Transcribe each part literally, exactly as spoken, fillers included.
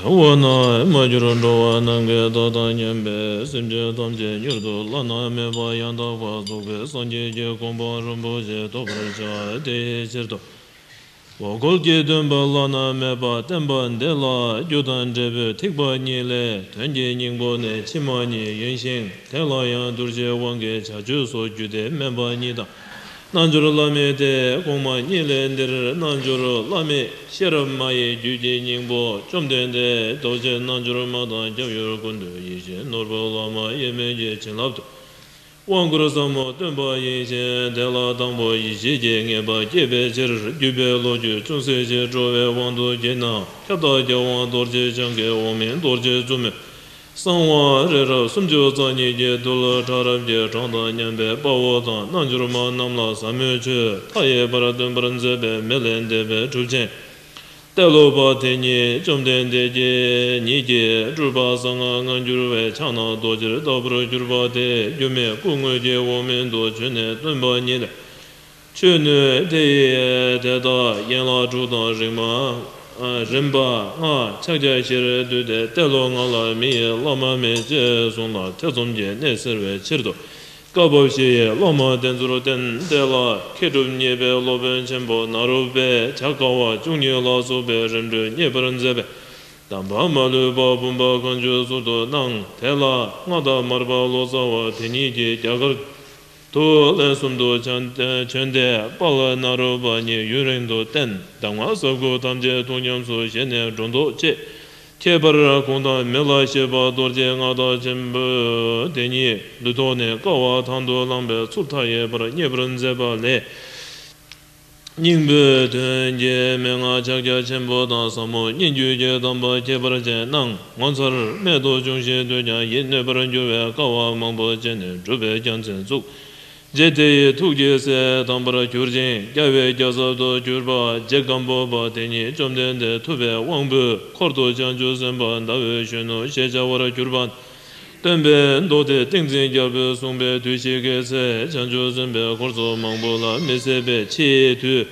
འོ་ན་མ་གྱུར་འགྲོ་བ་ནམ་མཁའི་མཐའ་དང་མཉམ་པའི་སེམས་ཅན་ཐམས་ཅད་མྱུར་དུ་བླ་ན་མེད་པ་ཡང་དག་པར་རྫོགས་པའི་སངས་རྒྱས་ཀྱི་གོ་འཕང་རིན་པོ་ཆེ་ཐོབ་པར་བྱ། དེའི་ཕྱིར་དུ། འོ་སྐོལ་གྱི་སྟོན་པ་བླ་ན་མེད་པ་བསྟན་པ་འདི་ལ་རྒྱུ་དང་འབྲས་བུའི་ཐེག་པ་གཉིས་ལས་དོན་གྱི་སྙིང་པོ་ནི་ཕྱི་མ་གཉིས་ཡིན་ཞིང་། དེ་ལ་ཡང་གདུལ་བྱའི་དབང་གིས་བྱ་སྤྱོད་སོགས་རྒྱུད་སྡེ་དམན་པ་གཉིས་དང་། རྣལ་འབྱོར་བླ་མེད་དེ། གོང་མ་གཉིས་ལས་འདིར་རྣལ་འབྱོར་བླ་མེད་ཤེས་རབ་མ་ཡི་རྒྱུད་ཀྱི་སྙིང་པོ་བཅོམ་ལྡན་འདས་རྡོ་རྗེ་རྣལ་འབྱོར་མ་དང་སྐྱབས་ཡུལ་ཀུན་འདུས་ཡེ་ཤེས་ནོར་བུ་བླ་མ་དབྱེར་མེད་ཀྱི་བྱིན་རླབས་ཏེ། དབང་བསྐུར་ཟབ་མོ་སྟོན་པ་ཡིན་ཞིང་། དེ་ལ་དང་པོ་ཡེ་ཤེས་ཀྱི་ངེས་པ་སྐྱེད་པའི་ཕྱིར། བརྒྱུད་པའི་ལོ་རྒྱུས་ཅུང་ཟད་ཅིག་འགྲོ་བའི་དབང་དུ་བགྱིས་ན། ཁྱབ་བདག་རྒྱལ་དབང་རྡོ་རྗེ་འཆང་གི་འོག་མིན་རྡོ་རྗེ་བཙུན་མོའི་གསང་བ་རི་རབ་སུམ་ཅུ་རྩ་གཉིས་ཀྱི་རྡུལ་ཕྲ་རབ་ཀྱི་གྲངས་དང་མཉམ་པའི་དཔའ་བོ་དང་རྣལ་འབྱོར་མ་རྣམས་ལ་ཟབ་མོའི་ཆོས་མཐའ་ཡས་པར་སྟོན་པར་མཛད་པའི་མི་ལས་འདས་པའི་གྲུབ་ཆེན་ཏེ་ལོ་པ་དེ་ཉིད་བཅོམ་ལྡན་འདས་ཀྱིས་ཉིད་ཀྱི་སྤྲུལ་པ་གསང་སྔགས་སྔ་འགྱུར་བའི་ཕྱག་ན་རྡོ་རྗེར་བཏགས་པར་གྱུར་པ་དེ། སྒྱུ་མའི་སྐུ་དངོས་ཀྱི་འོག་མིན་དུ་བྱོན་ནས་སྟོན་པ་ཉིད་ལས། ཆོས་ནི་དེ་ཡི་དེ་དག་ཡན་ལག་དྲུག་དང་རིམ་པ། རིམ་པ་ལྔ་ཕྱག་རྒྱ་བཞིར་བསྡུས་ཏེ། ཏེ་ལོ་ལྔ་ལ་མི་ཡི་བླ་མ་མེད་ཅེས་གསུངས་ལ། ཐེ་ཚོམ་གྱི་གནས་སེལ་བའི་ཕྱིར་དུ། བཀའ་བབས་ཞི་ཡི་བླ་མ་དེ་ཚུར་བསྟེན། དེ་ལ་མཁས་གྲུབ་བརྙེས་པའི་སློབ་དཔོན་ཆེན་པོ་ནཱ་རོ་པས་བྱ་དཀའ་བ་བཅུ་གཉིས་ལ་སོགས་པའི་རིམ་གྲོ་མཉེས་པར་མཛད་པའི་གདམས་པ་མ་ལུས་པ་བུམ་པ་གང་བྱོའི་ཟུར་དུ་གནང་། དེ་ལ་སྔགས་བདག་མར་པ་ལོ་ཙཱ་བ་དེ་ཉིད་ཀྱིས་རྒྱ་གར་དུ་ལན་གསུམ་དུ་བྱོན་ཏེ། དཔལ་ནཱ་རོ་པ་ཉིད་ཡུན་རིང་དུ་བསྟེན། གདམས་ངག་ཟབ་དགུ་ཐམས་ཅད་ཐུགས་ཉམས་སུ་བཞེས་ནས་སྒྲོ་འདོགས་བཅད། ཁྱད་པར་གོང་དང་མི་ལ་བཤད་པ་རྡོ་རྗེ་མངའ་བདག་ཆེན་པོ་དེ་ཉིད་ལུས་ཐོག་ནས་བསྐལ་པ་ཐང་དུ་བླངས་པའི་ཚུལ་མཐའ་ཡས་པར་མཉེས་པར་མཛད་པ་ལས། སྙིང་པོའི་དོན་གྱི་མན་ངག་ཕྱག་རྒྱ་ཆེན་པོ་དང་ཟབ་མོ་སྙན་བརྒྱུད་ཀྱི་གདམས་པ་ཁྱད་པར་ཅན་གནང་། ངོ་མཚར་རྨད་དུ་བྱུང་ཞིང་ཐོས་ཀྱང་ཡིད་གནོད་པར་འགྱུར་བའི་དཀའ་བ་མང་པོ་སྤྱད་ནས་སྒྲུབ་པའི་རྒྱལ་མཚན་བཙུགས། རྗེ་དེ་ཡི་ཐུགས་ཀྱི་སྲས་དམ་པར་གྱུར་ཅིང་། རྒྱལ་བའི་རྒྱལ་ཚབ་ཏུ་གྱུར་པ་རྗེ་སྒམ་པོ་པ་དེ་ཉིད་བཅོམ་ལྡན་འདས་ཐུབ་པའི་དབང་པོའི་འཁོར་དུ་བྱང་ཆུབ་སེམས་དཔའ་ཟླ་འོད་གཞོན་ནུ་ཞེས་བྱ་བར་གྱུར་པ། སྟོན་པའི་མདོ་སྡེ་ཏིང་འཛིན་རྒྱལ་པོས་གསུངས་པའི་དུས་ཤིག་གི་ཚེ། བྱང་ཆུབ་སེམས་དཔའི་འཁོར་ཚོགས་མང་པོ་ལ་མི་ཟད་པའི་ཕྱིའི་དུས་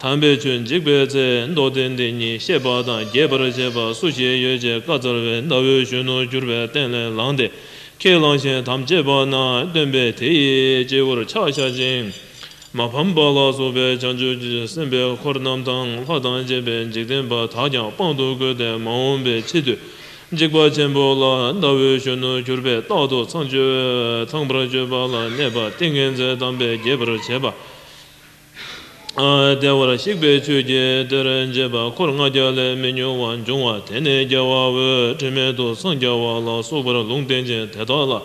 དམ་པའི་ཆོས་འཇིག་པའི་ཚེ། མདོ་སྡེ་འདི་ཉིད་ཤེས་པ་དང་རྒྱས་པར་བྱེད་པ་སུ་ཞིག་ཡོད་ཅེས་བཀའ་སྩལ་བས། ཟླ་འོད་གཞོན་ནུ་གྱུར་པས་སྟན་ལས་ལངས་ཏེ་ཁས་བླངས་ཤིང་དམ་བཅས་པ་ན། སྟོན་པས་དེ་ཡི་སྤྱི་བོར་ཕྱག་བྱ་ཞིང་། མ་ཕམ་པ་ལ་སོགས་པའི་བྱང་ཆུབ་སེམས་དཔའི་འཁོར་རྣམས་དང་། ལྷ་དང་བཅས་པའི་འཇིག་རྟེན་པ་དག་ཀྱང་དཔང་དུ་བཀོད་དེ། མ་འོངས་པའི་ཕྱི་དུས་འཇིགས་པ་ཆེན་པོ་ལ་ཟླ་འོད་གཞོན་ནུ་གྱུར་པས་རྟག་ཏུ་ཚངས་སྤྱོད་ཚངས་པར་སྤྱོད་པ་ལ་གནས་པ་ཏིང་ངེ་འཛིན་དམ་པས་རྒྱས་པར་བྱེད་པ། བདེ་བར་གཤེགས་པའི་ཆོས་ཀྱི་གཏེར་འབྱེད་པ། འཁོར་ལྔ་བརྒྱ་ལས་མི་ཉུང་བ་འབྱུང་བ། དེ་ནས་རྒྱལ་བ་འོད་དྲི་མེད་དུ་སངས་རྒྱ་བ་ལ་སོགས་པར་ལུང་བསྟན་ཅིང་། དེ་དག་ལ་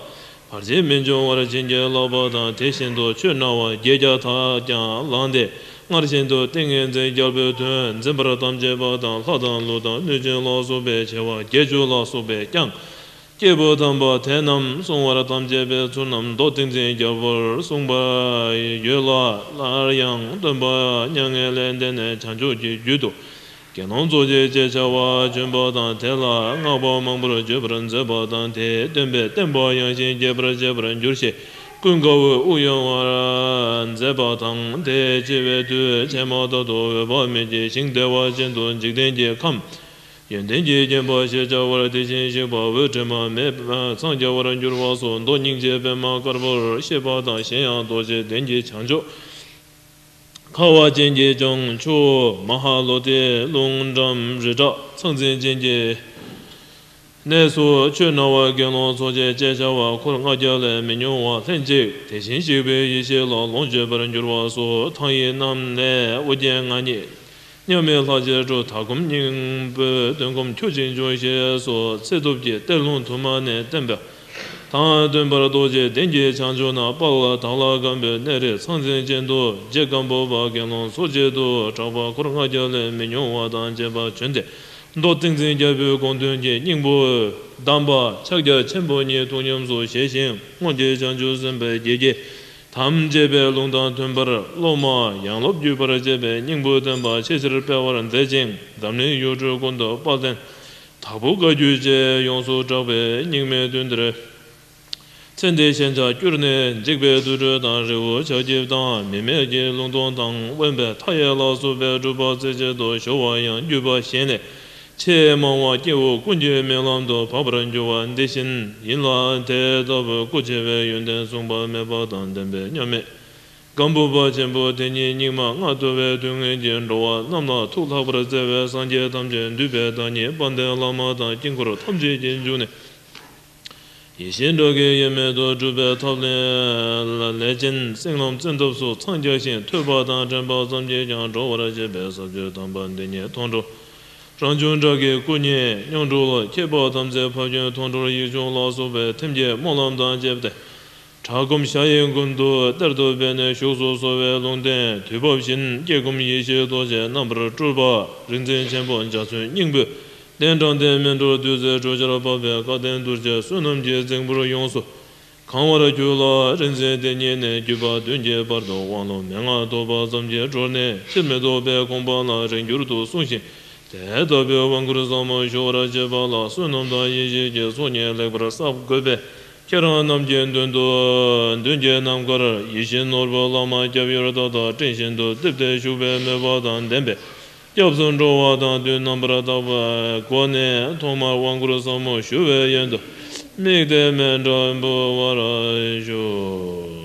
བར་ཆད་མི་འབྱུང་བར་བྱིན་གྱིས་བརླབས་པ་དང་། དེ་བཞིན་དུ་ཆོས་སྨྲ་བ་བརྒྱད་བརྒྱ་དག་ཀྱང་ལངས་ཏེ། སྔར་བཞིན་དུ་ཏིང་ངེ་འཛིན་རྒྱལ་པོའི་དོན་འཛིན་པར་དམ་བཅས་པ་དང་། ལྷ་དང་ཀླུ་དང་གནོད་སྦྱིན་ལ་སོགས་པའི་བྱེ་བ་བརྒྱད་ཅུ་ལ་སོགས་པས་ཀྱང་། སྐྱེས་བུ་དམ་པ་དེ་རྣམས་བསྲུང་བར་དམ་བཅས་པའི་ཚུལ་རྣམས་མདོ་ཏིང་འཛིན་རྒྱལ་པོར་གསུངས་པ་ཡོད་ལ། སླར་ཡང་སྟོན་པ་མྱ་ངན་ལས་འདས་ནས་བྱང་ཆུབ་ཀྱི་རྒྱུད་དུ་དགེ་སློང་ཚོགས་ཀྱི་ཅེས་བྱ་བ་བྱོན་པ་དང་། དེ་ལ་བསྔགས་པ་མང་པོར་བརྗོད་པར་མཛད་པ་དང་། དེས་སྟོན་པའི་བསྟན་པ་ཡངས་ཤིང་རྒྱས་པར་བྱེད་པར་འགྱུར་ཞེས་ཀུན་དགའ་བོས་དབུགས་དབྱུང་བར་མཛད་པ་དང་། དེ་ཕྱི་པའི་དུས་ཕྱེ་མ་ཐག་ཏུ་འོད་དཔག་མེད་ཀྱི་ཞིང་བདེ་བ་ཅན་དུ་འཇིག་རྟེན་གྱི་ཁམས། ཡོན་ཏན་གྱི་བརྒྱན་པ་ཞེས་བྱ་བར་དེ་བཞིན་གཤེགས་པ་འོད་དྲི་མ་མེད་པ་འཚང་རྒྱ་བར་འགྱུར་བ་སོགས་མདོ་སྙིང་རྗེའི་པདྨ་དཀར་པོར་གཤེགས་པ་དང་། གཞན་ཡང་རྡོ་རྗེ་གདན་གྱི་བྱང་ཕྱོགས་ཁ་བ་ཅན་གྱི་ལྗང་ཆུ་མ་ཧཱ་ལོ་ཏའི་རླུང་འགྲམ་རི་བྲག་ཚང་ཚིང་ཅན་གྱི་གནས་སུ་ཆོས་སྨྲ་བ་དགེ་སློང་ཚོགས་ཀྱི་ཅེས་བྱ་བ་འཁོར་ལྔ་བརྒྱ་ལས་མི་ཉུང་བ་ལྷན་ཅིག་དེ་བཞིན་གཤེགས་པའི་ཡེ་ཤེས་ལ་ལོངས་སྤྱོད་པར་འགྱུར་བ་སོགས་ཐང་ཡིག་རྣམས་ལས་ཨོ་རྒྱན་ང་ཉིད་མཉམ་མེད་ལྷ་རྗེ་གྲུབ་མཐའ་སྒོམ་སྙིང་པོའི་དོན་སྒོམ་ཁྱུ་གཅིག་འབྱུང་ཞེས་སོགས་ཚེ་ཐུབ་ཀྱི་གཏེར་ལུང་དུ་མ་ནས་བསྟན་པ་དང་། སྟོན་པར་རྡོ་རྗེ་གདན་གྱི་བྱང་ཕྱོགས་ན་དཔལ་དྭགས་ལྷ་སྒམ་པོའི་གནས་རི་ཚང་ཚིང་ཅན་དུ་རྗེ་སྒམ་པོ་པ་དགེ་སློང་ཚོགས་བཅས་དུ་གྲགས་པ་འཁོར་ལྔ་བརྒྱ་ལས་མི་ཉུང་བ་དང་བཅས་པ་བྱོན་ཏེ། མདོ་ཏིང་འཛིན་རྒྱལ་པོའི་དགོངས་དོན་གྱི་སྙིང་པོ་གདམས་པ་ཕྱག་རྒྱ་ཆེན་པོ་ཉིད་ཐུགས་ཉམས་སུ་བཞེས་ཤིང་། སྔོན་གྱི་བྱང་ཆུབ་སེམས་དཔའི་དགྱེས་རྒྱས་དམ་བཅས་པའི་ལུང་དང་མཐུན་པར་སློབ་མ་ཡང་སློབ་བརྒྱུད་པར་བྱེད་པའི་སྙིང་པོའི་བསྟན་པ་ཆེས་ཆེར་སྤེལ་བར་མཛད་ཅིང་། འཛམ་གླིང་ཡུལ་གྲུ་ཀུན་ཏུ་དཔལ་ལྡན་དྭགས་པོ་བཀའ་བརྒྱུད་ཅེས་ཡོངས་སུ་གྲགས་པའི་རྙིང་མའི་དུས་འདིར། ཚེ་འདིའི་ཞེན་ཆགས་བསྐྱུར་ནས་འཇིགས་པའི་དུད་འགྲོ་དང་། རི་བོ་བྱ་སྐྱིབས་དང་། མི་མེད་ཀྱི་ལུང་སྟོང་དང་། དབེན་པའི་མཐའ་ཡས་ལ་སོགས་པའི་སྒྲུབ་པ་རྩེ་གཅིག་ཏུ་གཞོལ་བ་ཡང་བརྒྱུད་པ་གཞན་ལས་ ཆེས་མང་བ་སྐྱེ་བོ་ཀུན་གྱི་སྨོན་ལམ་དུ་བབ་པར་འགྱུར་བ་འདི་བཞིན་ཡིན་ལ། དེ་ལྟ་བུའི་སྐུ་ཆེ་བའི་ཡོན་ཏན་མཚུངས་པ་མེད་པ་དང་ལྡན་པའི་མཉམ་མེད་སྒམ་པོ་པ་ཆེན་པོ་དེ་ཉིད་སྙིགས་མ་ལྔ་བདོ་བའི་དུས་ངན་གྱི་འགྲོ་བ་རྣམས་ལ་ཐུགས་ལྷག་པར་བརྩེ་བའི་སངས་རྒྱས་ཐམས་ཅད་འདུས་པའི་བདག་ཉིད་དཔལ་ལྡན་བླ་མ་དང་དཀྱིལ་འཁོར་ཐམས་ཅད་ཀྱི་འབྱུང་གནས། ཡེ་ཤེས་དགྲ་བགེགས་དབྱེར་མེད་དུ་སྒྲུབ་པའི་ཐབས་ལ་ལས་ཅན། སེམས་ལམ་བཙན་ཐབས་སུ་འཚང་རྒྱ་ཞིང་ཐོས་པ་དང་དྲན་པ་ཙམ་གྱིས་ཀྱང་གྲོལ་བར་བྱེད་པའི་ས་བཅུ་ཐམ་པ་འདི་ཉིད་མཐོང་གྲོལ། རང་བྱུང་དགྲ་བགེགས་སྐུ་གཉིས་མྱོང་གྲོལ། ཁྱད་པར་དམ་ཚིག་ཕ་རྒྱུད་མཐོང་གྲོལ་ཡིད་བྱུང་ལ་སོགས་པའི་ཐེམ་སྐས་སྨོན་ལམ་དང་བཅས་ཏེ། གྲྭ་སྒོམ་ཞྭ་ཡི་མགུལ་དུ་གཏེར་དུ་སྦས་ནས་བཞུགས་སུ་གསོལ་བའི་ལུང་བསྟན་དུས་བབ་བཞིན་སྐྱེ་སྒོམ་ཡེ་ཤེས་རྡོ་རྗེ་རྣམ་པར་སྤྲུལ་པ་རིག་འཛིན་ཆེན་པོ་འཇའ་ཚོན་སྙིང་པོས། གདན་དྲངས་ཏེ་སྨིན་གྲོལ་བདུད་རྩིའི་གྲོགས་ཆོད་པ་བའི་སྐལ་ལྡན་གདུལ་བྱའི་བསོད་ནམས་ཀྱི་རྫིང་བུར་ཡོངས་སུ་གང་བར་གྱུར་ལ། རིག་འཛིན་དེ་ཉིད་ནས་བརྒྱུད་པ་བདུན་གྱི་བར་དུ་དབང་ལུང་མན་ངག་ཐོབ་པ་ཙམ་གྱིས་གྲོལ་ནས་ཕྱིར་མི་ལྡོག་པའི་དགོངས་པ་ལ་རིང་འགྱུར་དུ་གསུངས་ཤིང་། དེ་ལྟ་བུའི་དབང་བསྐུར་ཟབ་མོ་ཞུ་བར་བྱེད་པ་ལ་བསོད་ནམས་དང་ཡེ་ཤེས་ཀྱི་ཚོགས་གཉིས་ལེགས་པར་བསགས་དགོས་པས། ཁྱེད་རང་རྣམས་ཀྱི་མདུན་དུ་མདུན་གྱི་རྣམ་དཀར་ཡིད་བཞིན་ནོར་བུ་བླ་མ་སྐྱབས་ཡུལ་དག་དང་སྤྲིན་བཞིན་དུ་གཏིབས་ཏེ་བཞུགས་པའི་མོས་པ་དང་ལྡན་པས། སྐྱབས་སུ་འགྲོ་བ་དང་དུས་རྣམ་པར་དག་པའི་སྒོ་ནས་ཐོག་མར་དབང་བསྐུར་ཟབ་མོ་ཞུ་བའི་ཡོན་དུ་དམིགས་ཏེ་མཎྜལ་འབུལ་བར་ཞུ།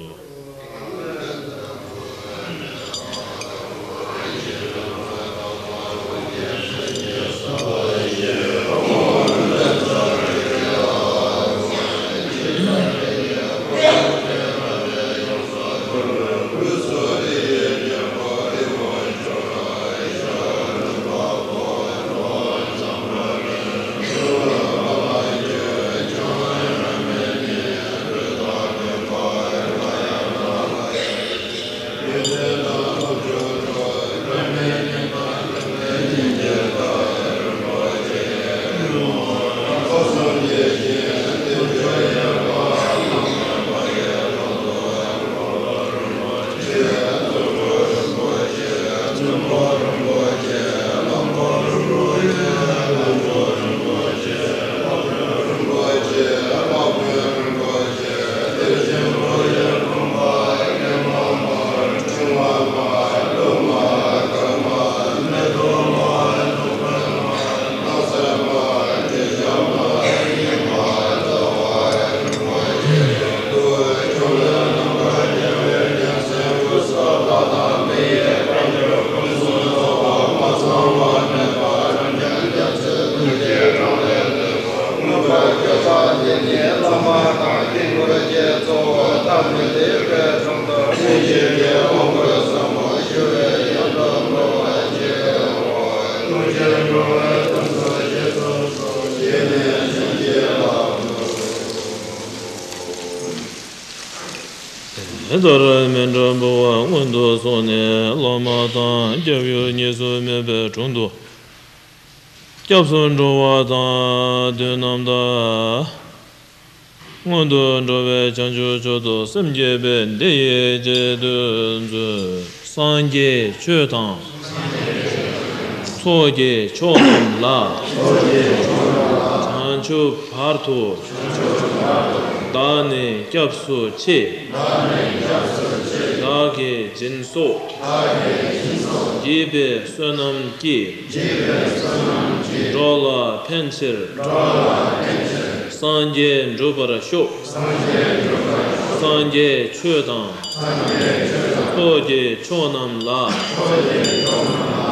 དེ་ལྟར་མཎྜལ་འབུལ་བ་སྔོན་དུ་སོང་ནས་བླ་མ་དང་སྐྱབས་ཡུལ་གཉིས་སུ་མེད་པའི་དྲུང་དུ་སྐྱབས་སུ་འགྲོ་བ་དང་དུས་རྣམས་དང་། སྔོན་དུ་འགྲོ་བའི་བྱང་ཆུབ་མཆོག་ཏུ་སེམས་བསྐྱེད་པའི་འདི་ཡི་རྗེས་ཟློས་མཛོད། སངས་རྒྱས་ཆོས་དང་ཚོགས་ཀྱི་མཆོག་རྣམས་ལ། བྱང་ཆུབ་བར་དུ་བདག་ནི་སྐྱབས་སུ་མཆི། བདག་གིས་སྦྱིན་སོགས་བགྱིས་པའི་བསོད་ནམས་ཀྱིས། འགྲོ་ལ་ཕན་ཕྱིར། སངས་རྒྱས་འགྲུབ་པར་ཤོག། སངས་རྒྱས་ཆོས་དང་། ཚོགས་ཀྱི་མཆོག་རྣམས་ལ།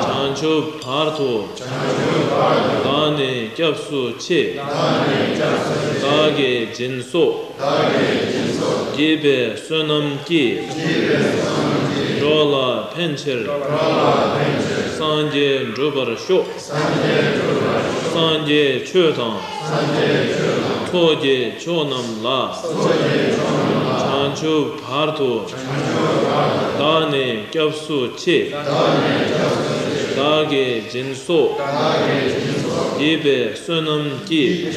བྱང་ཆུབ་བར་དུ། བདག་ནི་སྐྱབས་སུ་མཆི། བདག་གིས་སྦྱིན་སོགས། བགྱིས་པའི་བསོད་ནམས་ཀྱིས། འགྲོ་ལ་ཕན་ཕྱིར། སངས་རྒྱས་འགྲུབ་པར་ཤོག། སངས་རྒྱས་ཆོས་དང་། ཚོགས་ཀྱི་མཆོག་རྣམས་ལ། བྱང་ཆུབ་བར་དུ། བདག་ནི་སྐྱབས་སུ་མཆི། བདག་གིས་སྦྱིན་སོགས། བགྱིས་པའི་བསོད་ནམས་ཀྱིས།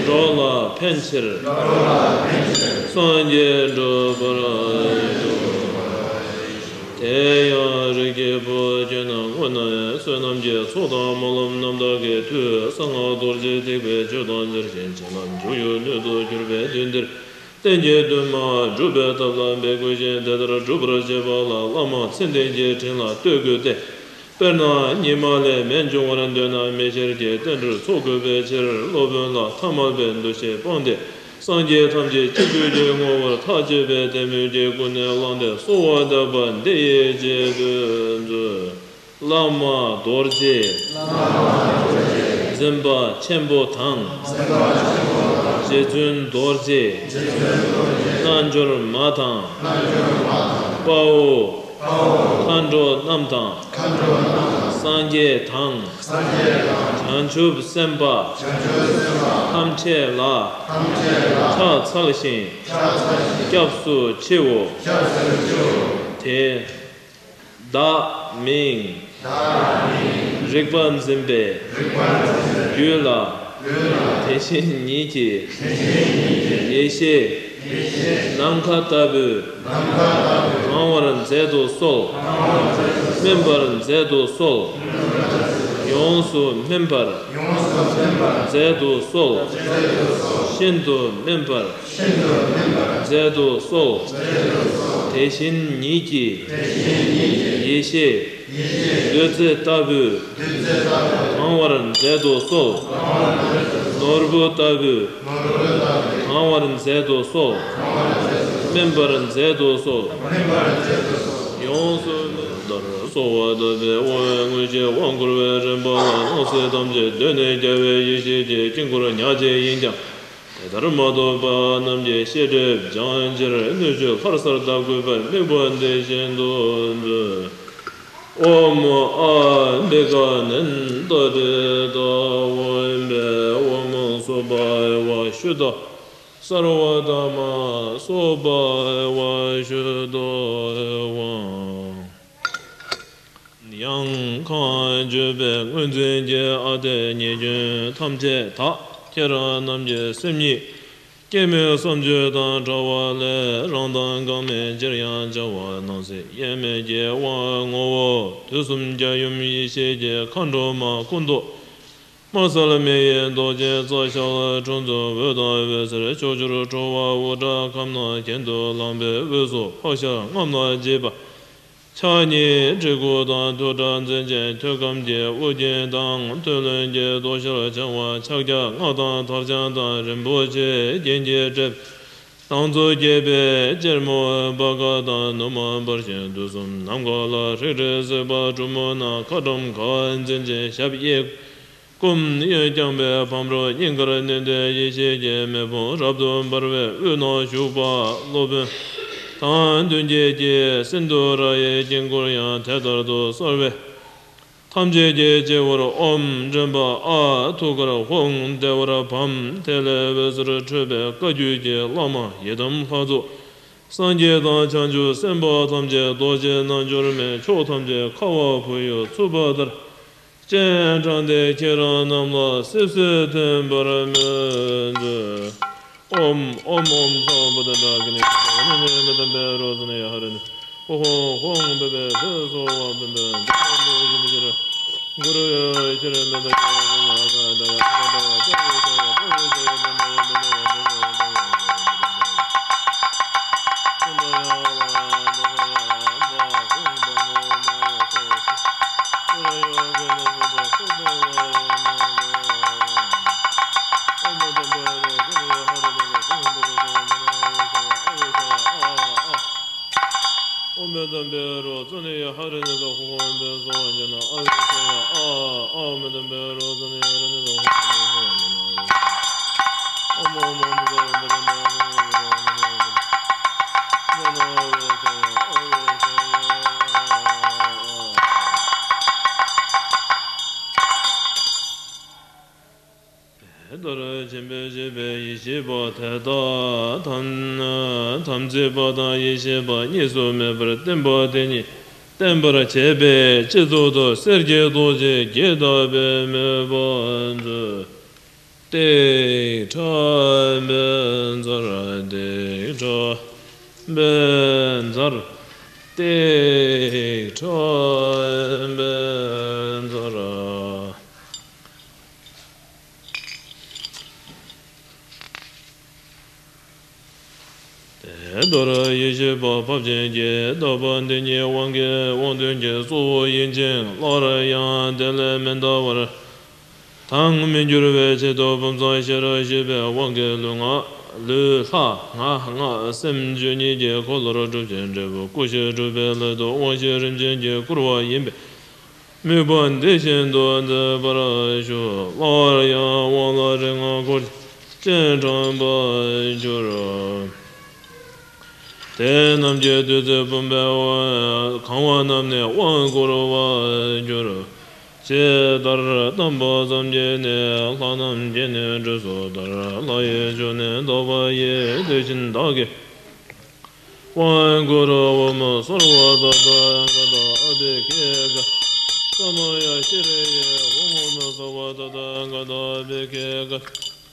འགྲོ་ལ་ཕན་ཕྱིར། སངས་རྒྱས་འགྲུབ་པར་ཤོག། དེ་ཡང་རིགས་ཀྱི་བུ་ཁྱོད་རྣམས་སྔོན་ན་བསོད་ནམས་ཀྱི་ཚོགས་དང་སྨོན་ལམ་རྣམ་དག་གི་མཐུས་གསང་སྔགས་རྡོ་རྗེ་ཐེག་པའི་ཆོས་དང་མཇལ་ཞིང་བྱིན་རླབས་འཇུག་ཡུལ་སྣོད་དུ་གྱུར་པའི་དུས་འདིར། རྟེན་གྱི་འདུན་མ་སྒྲུབ་པའི་ཐབས་ལ་འབད་དགོས་ཤིང་། དེ་ལྟར་སྒྲུབ་པར་བྱེད་པ་ལ་བླ་མ་མཚན་ལྡན་གྱི་དྲིན་ལ་བསྟོད་དགོས་ཏེ། དཔེར་ན་ཉི་མ་ལས་མེ་འབྱུང་བར་འདོད་ན་མེ་ཤེལ་གྱི་རྟེན་འབྲེལ་འཚོ་དགོས་པའི་ཕྱིར། སློབ་དཔོན་ལ་ཐ་མལ་པའི་འདུ་ཤེས་སྤངས་ཏེ་སངས་རྒྱས་ཐམས་ཅད་གཅིག་བསྡུས་ཀྱི་ངོ་བོར་ཐག་བཅད་པའི་དད་མོས་ཀྱིས་ཀུན་ནས་བསླངས་ཏེ་གསོལ་བ་བཏབ་པ་འདི་ཡི་རྗེས་ཟློས་མཛོད། བླ་མ་རྡོ་རྗེ། འཛིན་པ་ཆེན་པོ་དང་། རྗེ་བཙུན་རྡོ་རྗེ། རྣལ་འབྱོར་མ་དང་། དཔའ་བོ། མཁའ་འགྲོ་རྣམས་དང་། སངས་རྒྱས་དང་། བྱང་ཆུབ་སེམས་དཔའ། ཐམས་ཅད་ལ། ཕྱག་འཚལ་ཞིང་། སྐྱབས་སུ་མཆིའོ། དེ། བདག་མིང་། རིག་པ་འཛིན་པའི་རྒྱུད་ལ། དེ་བཞིན་ཉིད་ཀྱི་ཡེ་ཤེས་ནམ་མཁའ་ལྟ་བུས་གང་བར་མཛད་དུ་གསོལ། སྨིན་པར་མཛད་དུ་གསོལ། ཡོངས་སུ་སྨིན་པར་མཛད་དུ་གསོལ། ཤིན་ཏུ་སྨིན་པར་མཛད་དུ་གསོལ། དེ་བཞིན་ཉིད་ཀྱི་ཡེ་ཤེས་བདུད་རྩི་ལྟ་བུས་གང་བར་མཛད་དུ་གསོལ། ནོར་བུ་ལྟ་བུས་གང་བར་མཛད་དུ་གསོལ། སྨིན་པར་མཛད་དུ་གསོལ། ཡོངས་སུ་སྨིན་པར་གསོལ་བ་བཏབ་པའི་དབང་པོའི་དངོས་གཞིའི་དབང་བསྐུར་བའི་རིམ་པ་ལ་སྣང་སྲིད་ཐམས་ཅད་གདོད་ནས་རྒྱལ་བའི་ཡེ་ཤེས་ཀྱི་དཀྱིལ་འཁོར་ཉག་གཅིག་ཡིན་ཀྱང་། དེ་ལྟར་མ་ཐོབ་པ་རྣམས་ཀྱི་ཤེས་སྒྲིབ་སྦྱང་ཕྱིར་སྣོད་བཅུད་ལྷར་གསལ་ལྟ་དགོས་པའི་དམིགས་པ་འདི་བཞིན་དུ་མཛོད། ཨོཾ་ཨ་བྷི་ཥི་ཎི་ཏ་ཏེ་ཏ། ཨོཾ་བེ་ཨོཾ་སྭ་བྷཱ་ཝ་ཤུདྡྷ་སརྦ་དྷརྨ་སྭ་བྷཱ་ཝ་ཤུདྡྷ་ཨེ་ཝཾ། ཡང་གང་བརྗོད་པའི་དངོས་འཛིན་གྱི་ཨ་འཐས་ཉེས་སྐྱོན་ཐམས་ཅད་དག་ཁྱེད་རང་རྣམས་ཀྱི་སེམས་ཉིད་སྐྱེ་མེད་བསམ་བརྗོད་དང་བྲལ་བ་ལས་རང་དང་འགག་མེད་ཅིར་ཡང་འཆར་བ་སྣང་སྲིད་དབྱེར་མེད་ཀྱི་དབང་ངོ་བོ་དུས་གསུམ་རྒྱ་ཡུམ་ཡེ་ཤེས་ཀྱི་མཁའ་འགྲོ་མ་སྐུ་མདོག་དམར་གསལ་མི་ཡི་མདོག་ཅན་རྩ་ཤར་ཁྲོ་འཛུགས་འོད་དང་འོད་ཟེར་ཕྱོགས་བཅུར་འཕྲོ་བ་དབུ་སྐྲ་ཁམ་ནང་གྱེན་དུ་ལངས་པའི་དབུས་སུ་ཕག་ཞལ་རྔམ་ལ་བརྗིད་པ། ཕྱག་གཉིས་གྲི་གུག་དང་ཐོད་ཁྲག་འཛིན་ཅིང་ཐོད་སྐམ་གྱི་དབུ་རྒྱན་དང་ཐོད་རློན་གྱི་ཏོག་ཤར་འཕྱང་བ་ཕྱག་རྒྱ་སྔགས་དང་དར་དཔྱངས་དང་རིན་པོ་ཆེའི་རྒྱན་གྱིས་སྤྲས། ལང་ཚོ་རྒྱས་པའི་སྤྱན་མོ་སྦར་ཁ་དང་ནུ་མ་འབར་ཞིང་དུས་གསུམ་ནམ་མཁའ་ལ་ཧྲིག་ཁྲིག་གཟིགས་པ་གྲུ་མོ་ནང་ཁ་ཊྭཱཾ་ཁ་འཛིན་ཅིང་ཞབས་གཡས། བསྐུམ་གཡོན་བརྐྱང་པའི་བམ་རོ་སྙིང་གར་གནོན་ཏེ་ཡེ་ཤེས་ཀྱི་མེ་དཔུང་རབ་ཏུ་འབར་བའི་དབུས་ན་བཞུགས་པ་སློབ་དཔོན་དང་མདུན་བསྐྱེད་ཀྱི་སིནྡྷུ་ར་ཡི་དཀྱིལ་འཁོར་ཡང་དེ་ལྟར་དུ་གསལ་བས། ཐམས་ཅད་ཀྱི་སྤྱི་བོར་ཨོཾ་མགྲིན་པ་ཨཱཿ་ཐུགས་ཀར་ཧཱུྃ་བདེ་བར་བམ། དེ་ལས་འོད་ཟེར་འཕྲོས་པས་བཀའ་བརྒྱུད་ཀྱི་བླ་མ་ཡི་དམ་ལྷ་ཚོགས་སངས་རྒྱས་དང་བྱང་ཆུབ་སེམས་དཔའ་ཐམས་ཅད་རྡོ་རྗེ་རྣལ་འབྱོར་མའི་མཆོག་ཐམས་ཅད་ཁ་བ་བུ་ཡུག་འཚུབས་པ་ལྟར། སྤྱན་དྲངས་ཏེ་ཁྱེད་རང་རྣམས་ལ་སིབ་སིབ་ཐིམ་པར་མོས་མཛོད། ཨོཾ་ཨོཾ་ཨོཾ་ས་བོ་བུདྡྷ་ཌཱ་ཀི་ཎི་ཨ་ནི་ནི་མི་ལྡན་པའི་རོ་ཙ་ནི་ཧ་རི་ནི་ཧོ་ཧོ་ཧོ་ཧོ་བེ་བེ་ཧེ་སོ་བ་བེ་བེ་ཧེ་སོ་ཞི་མི་ཤི་ར་གུ་རུ་ཤི་ར་མེ་ད་ཀྱི་ཧ་ཧ་ཧ་ཧ་ཧ་ཧ་ཧ་ཧ་ཧ་ཧ་ཧ་ཧ། དེ་ལྟར་ཆེན་པོས་བཤད་པའི་ཡེ་ཤེས་པ་དེ་དག་དམ་དམ་ཚིག་པ་དང་ཡེ་ཤེས་པ་གཉིས་སུ་མེད་པར་བསྟན་པ་དེ་ཉིད་བསྟན་པར་བྱེད་པའི་སྤྱི་གཙུག་ཏུ་གསེར་གྱི་ཏོག་ཅན་གྱིས་བཏབ་པའི་མོས་པ་མཛོད། ཏིག་ཕྲ་བཻ་ཛར་ཏིག་ཕྲ་བཻ་ཛར། ཏིག་ཕྲ་བཻ་ཛར། དེ་ལྟར་ཡེ་ཤེས་པ་འཕགས་ཆེན་གྱི་བསྟོད་པ་འདི་ཉིད་དབང་གི་དབང་དོན་གྱི་གཙོ་བོ་ཡིན་ཅིང་སླར་ཡང་དེ་ལས་མི་འདའ་བར་དང་མི་འགྱུར་བའི་ཆེད་དུ་བུམ་ཚང་ཤེས་རབ་ཞེས་པའི་དབང་གི་ལུས་ངག་ལུས་ལྷ་ངག་སྔགས་སེམས་ཆོས་ཉིད་ཀྱི་འཁོར་ལོར་གྲུབ་ཅིང་འབྲས་བུ་སྐུ་བཞི་སྒྲུབ་པའི་སླད་དུ་དབང་བཞི་རིམ་བྱོན་གྱིས་བསྐུལ་བ་ཡིན་པས། དམིགས་པ་འདི་བཞིན་དུ་མཛད་པར་ཞུ། སླར་ཡང་དབང་ལ་རིགས་ལྔ་འཁོར་སྤྱན་དྲངས་པར་འགྱུར། དེ་རྣམས་ཀྱི་བདུད་རྩི་བུམ་པས་གང་བ་རྣམས་ནི་དབང་བསྐུར་བར་འགྱུར། ཇི་ལྟར་བསྟན་པ་ཙམ་གྱིས་ནི་ལྷ་རྣམས་སྐྱེ་ནས་འགྲོ་སོ་ལྟར་ལྷ་ཡི་མཆོག་ནི་ལྡོག་པ་ཡི། དེ་བཞིན་བདག་གིས་དབང་བསྐུར་ཨོཾ་སརྦ་ཏ་ཐཱ་ག་ཏ་ཨ་བྷི་ཥེ་ཀ་ས་མ་ཡ་ཤྲི་ཡེ་ཨོཾ་སརྦ་ཏ་ཐཱ་ག་ཏ་ཨ་བྷི་ཥེ་ཀ་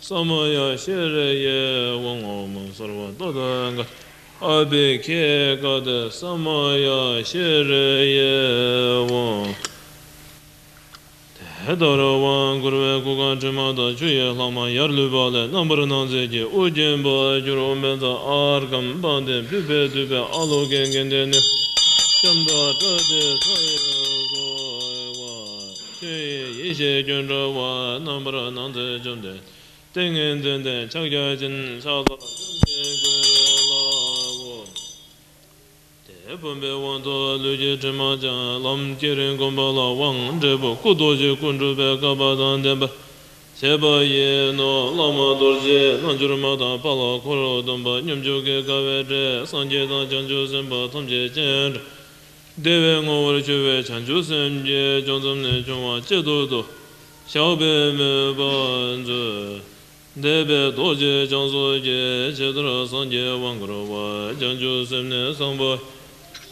ས་མ་ཡ་ཤྲི་ཡེ་ཨོཾ་སརྦ་ཏ་ཐཱ་ག་ཏ་ཨ་བྷི་ཥེ་ཀ་ཏེ་ས་མ་ཡ་ཤྲི་ཡེ་ཨོཾ། དེ་ལྟར་དབང་བསྐུར་བའི་སྐུ་ཁམས་དྲི་མ་དང་ཆུ་ཡི་ལྷག་མ་ཡར་ལུས་པ་ལས་རྣམ་པར་སྣང་མཛད་ཀྱི་དབུ་རྒྱན་པར་གྱུར། ཨོཾ་བཛྲ་ཨརྒྷཾ་པཱདྱཾ་བྷཱུ་ཏི་བདུད་པའི་ཨ་ལོ་ཀེ་གནྡྷེ་ནི་ཤམ་ཐ་པྲ་ཏི་ཚ་ཡི་གསོལ་བ། ཆོས་དབྱིངས་ཡེ་ཤེས་ཀུན་འགྲོ་བ་རྣམ་པར་སྣང་མཛད་བཅོམ་ལྡན་ཏིང་ངེ་འཛིན་ལྡན་ཕྱག་རྒྱ་ཆེན་ཕྱག་ལ་བཅོམ་ལྡན་འཁོར་ལ་དབང་། དེ་བུམ་པའི་དབང་དུ་ལུས་ཀྱི་དྲི་མ་སྦྱངས། ལམ་བསྐྱེད་རིམ་བསྒོམ་པ་ལ་དབང་འབྲས་བུ་སྐུ་རྡོ་རྗེ་སྐུ་འགྲུབ་པའི་བསྐལ་པ་དང་ལྡན་པར་བྱེད་པ་ཡིན་ནོ། བླ་མ་རྡོ་རྗེ་རྣལ་འབྱོར་མ་དང་དཔལ་འཁོར་སྡོམ་པ་སྙོམས་འཇུག་གི་དགའ་བས་སྤྲས། སངས་རྒྱས་དང་བྱང་ཆུབ་སེམས་དཔའ་ཐམས་ཅད་སྤྱན་དྲངས། བདེ་བའི་ངོ་བོར་གྱུར་པའི་བྱང་ཆུབ་སེམས་ཀྱི་ལྗོན་ཙམ་ནས་བྱུང་བ་གཅིག་ཏུ་བཞག་པའི་མོས་པ་མཛོད། འདས་པའི་རྡོ་རྗེ་འཆང་སོགས་ཀྱིས་ཇི་ལྟར་སངས་རྒྱས་དབང་བསྐུར་བ། བྱང་ཆུབ་སེམས་ནི་བཟང་པོ་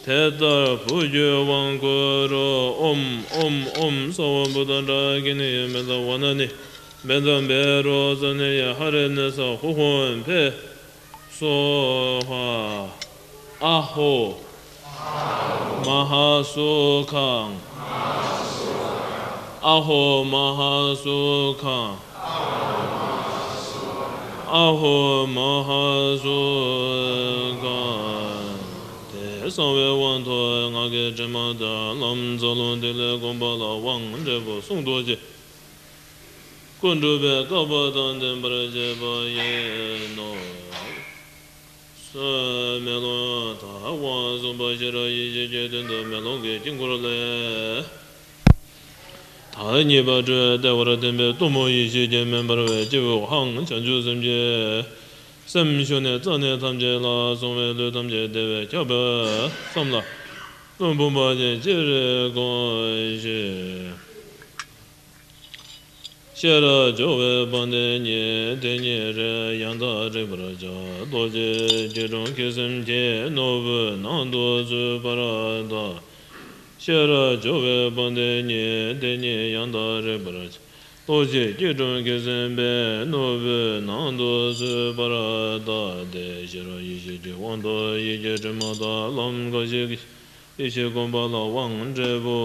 དེ་ལྟར་བུ་རྒྱུད་དབང་བསྐུར་རོ། ཨོཾ་ཨོཾ་ཨོཾ་སརྦ་བུ་ཏ་ཏྲ་ཀི་ནི་བཛྲ་ཝཱ་ཎཱ་ནི་བཛྲ་བཻ་རོ་ཙ་ནི་ཡ་ཧ་རི་ནི་ས་ཧུ་ཧུ་ཕཊ་སྭཱ་ཧཱ། ཨ་ཧོ་མ་ཧཱ་སུ་ཁཱ། ཨ་ཧོ་མ་ཧཱ་སུ་ཁཱ། ཨ་ཧོ་མ་ཧཱ་སུ་ཁཱ། དེ་གསང་བའི་དབང་ཐོབ་ངག་གི་དྲི་མ་དག། ལམ་རྩ་རླུང་ཐིག་ལེ་བསྒོམ་པ་ལ་དབང་འབྲས་བུ་གསུང་རྡོ་རྗེ་སྐུ་འགྲུབ་པའི་བསྐལ་པ་དང་ལྡན་པར་བྱེད་པ་ཡིན་ནོ། གསོལ། མེ་ལོང་དག་དབང་བཟུང་བ་ཤེས་རབ་ཡེ་ཤེས་ཀྱི་དོན་དུ་མེ་ལོང་གི་དཀྱིལ་འཁོར་ལས། བདག་ཉིད་པ་སྤྲོས་བདེ་བར་ལྡན་པའི་གཏུམ་མོ་ཡེ་ཤེས་ཀྱི་མེ་འབར་བའི་སྤྱི་བོའི་ཧཱུྃ་བྱང་ཆུབ་སེམས་ཀྱི་སེམས་ཞུགས་ནས་རྩ་ནས་ཐམས་ཅད་ལ་སོང་བས་ལུས་ཐམས་ཅད་བདེ་བས་ཁྱབ་པར་བསམ་ལ། རླུང་བུམ་པ་ཅན་ཅི་རིགས་བསྒོམ་ཞིང་། ཤེས་རབ་སྦྱོར་བའི་དཔལ་ལྡན་ཉིད་དེ་ཉིད་རེ་ཡང་དག་རིག་པར་བྱ། རྡོ་རྗེ་སྐྱིལ་ཀྲུང་གི་སེམས་ཀྱིས་ནོར་བུའི་ནང་དུ་ཚུད་པར་གདའ། ཤེས་རབ་སྦྱོར་བའི་དཔལ་ལྡན་ཉིད་དེ་ཉིད་ཡང་དག་རིག་པར་བྱ། རྡོ་རྗེ་སྐྱིལ་ཀྲུང་གི་སེམས་དཔས་ནོར་བུའི་ནང་དུ་ཚུད་པར་གདའ་སྟེ། ཤེས་རབ་ཡེ་ཤེས་ཀྱི་དབང་ཐོབ། ཡིད་ཀྱི་དྲི་མ་དག། ལམ་འགའ་ཞིག་ཡེ་ཤེས་བསྒོམ་པ་ལ་དབང་འབྲས་བུ་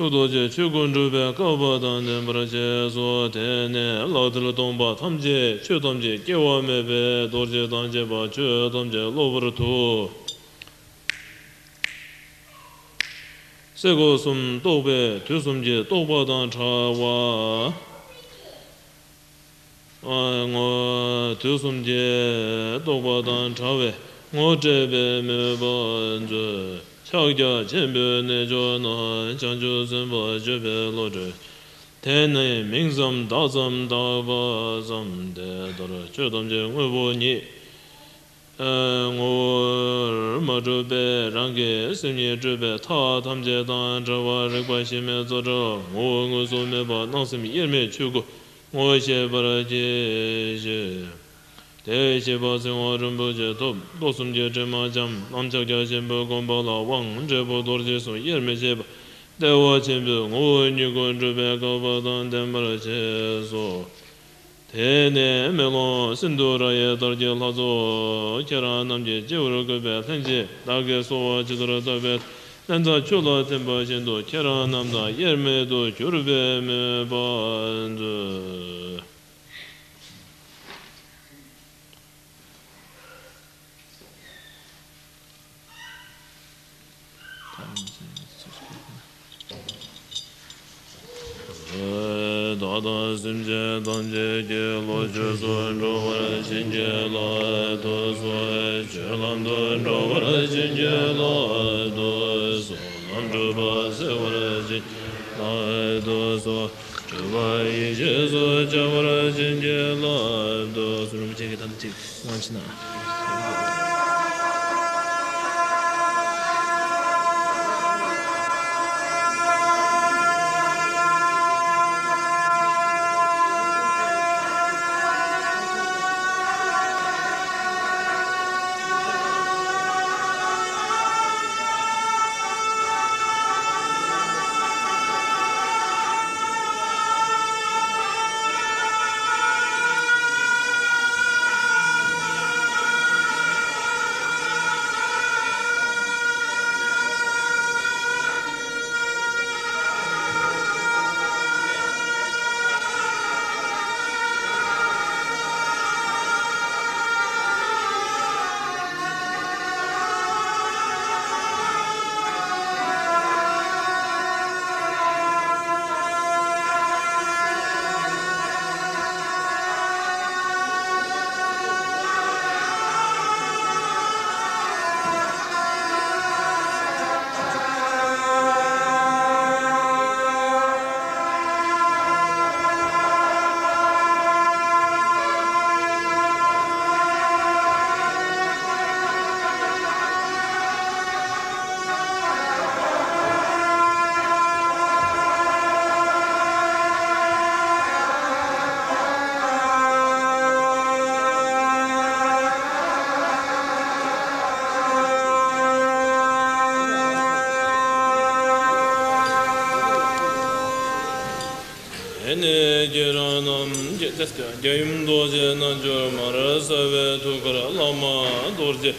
ཐུགས་རྡོ་རྗེ་ཆོས་སྐུ་འགྲུབ་པའི་བསྐལ་པ་དང་ལྡན་པར་བྱས་སོ། དེ་ནས་ལག་མཐིལ་སྟོང་པ་ཐམས་ཅད་ཆོས་ཐམས་ཅད་སྐྱེ་བ་མེད་པའི་རྡོ་རྗེ་དང་བཅས་པ་ཆོས་ཐམས་ཅད་གློ་བུར་དུ། སེ་གོལ་གསུམ་རྟོགས་པའི་དུས་གསུམ་གྱི་རྟོག་པ་དང་བྲལ་བ། ངོ་། དུས་གསུམ་གྱི་རྟོག་པ་དང་བྲལ་བའི་ངོ་སྤྲད་པའི་མོས་པ་མཛོད། ཕྱག་རྒྱ་ཆེན་པོའི་རྣལ་འབྱོར་རྣམས་བྱང་ཆུབ་སེམས་དཔའ་སྤྱོད་པའི་བློ་གྲོས། དེ་ནི་མིང་ཙམ་བཏགས་ཙམ་བཏགས་པ་ཙམ། དེ་ལྟར་ཆོས་ཐམས་ཅད་དངོས་པོ་ཉིད་ངོ་བོར་མ་གྲུབ་པས་རང་གི་སེམས་ཉིད་སྤྲོས་པའི་མཐའ་ཐམས་ཅད་དང་བྲལ་བ་རིག་པ་ཤེས་མེད་རྩ་བྲལ་ངོ་བོ་དངོས་སུ་མེད་པ་སྣང་སེམས་དབྱེར་མེད་ཆོས་སྐུ་ངོ་ཤེས་པར་གྱིས་ཤིག་དེ་ཤེས་པ་ཚེ་དབང་རིན་པོ་ཆེ་ཐོབ། མདོ་གསུམ་གྱི་དྲི་མ་འཇོམས། ལམ་ཕྱག་རྒྱ་ཆེན་པོས་བསྒོམ་པ་ལ་དབང་འབྲས་བུ་རྡོ་རྗེ་གསུམ་དབྱེར་མི་ཕྱེད་པ་བདེ་བ་ཆེན་པོའི་ངོ་བོ་ཉིད་སྐུ་འགྲུབ་པའི་བསྐལ་པ་དང་ལྡན་པར་བྱས་སོ། དེ་ནས་མེ་ལོང་སིནྡྷུ་ར་ཡི་དར་གྱི་ལྷ་ཚོགས་ཁྱེད་རང་རྣམས་ཀྱི་སྤྱི་བོར་བཀོད་པའི་ལྷན་ཅིག་བདག་གིས་གསོལ་བ་ཇི་ལྟར་བཏབ་པའི་ལྷ་ཚོགས་ཆུ་ལ་ཐིམ་པ་བཞིན་དུ་ཁྱེད་རང་རྣམས་དང་དབྱེར་མེད་དུ་གྱུར་པའི་མོས་པ་མཛོད། དང་སེམས་ཅན་ཐམས་ཅད་ཀྱི་བློ་ཆོས་སུ་འགྲོ་བར་བྱིན་གྱིས་བརླབ་ཏུ་གསོལ། ཆོས་ལམ་དུ་འགྲོ་བར་བྱིན་གྱིས་བརླབ་ཏུ་གསོལ། ལམ་འཁྲུལ་པ་སེལ་བར་བྱིན་གྱིས་བརླབ་ཏུ་གསོལ། སྤྲོས་པ་ཡེ་ཤེས་སུ་འཆར་བར་བྱིན་གྱིས་བརླབ་ཏུ་གསོལ། རིན་པོ་ཆེ་གིས་ད་ལྟ་ཅིག་དབང་ཆེ་ན། དེ་ནས་ཁྱེད་རང་རྣམས་ཀྱི་རྒྱལ་ཡུམ་རྡོ་རྗེ་རྣལ་འབྱོར་མར་གསལ་བའི་ཐུགས་ཀར་བླ་མ་རྡོ་རྗེ་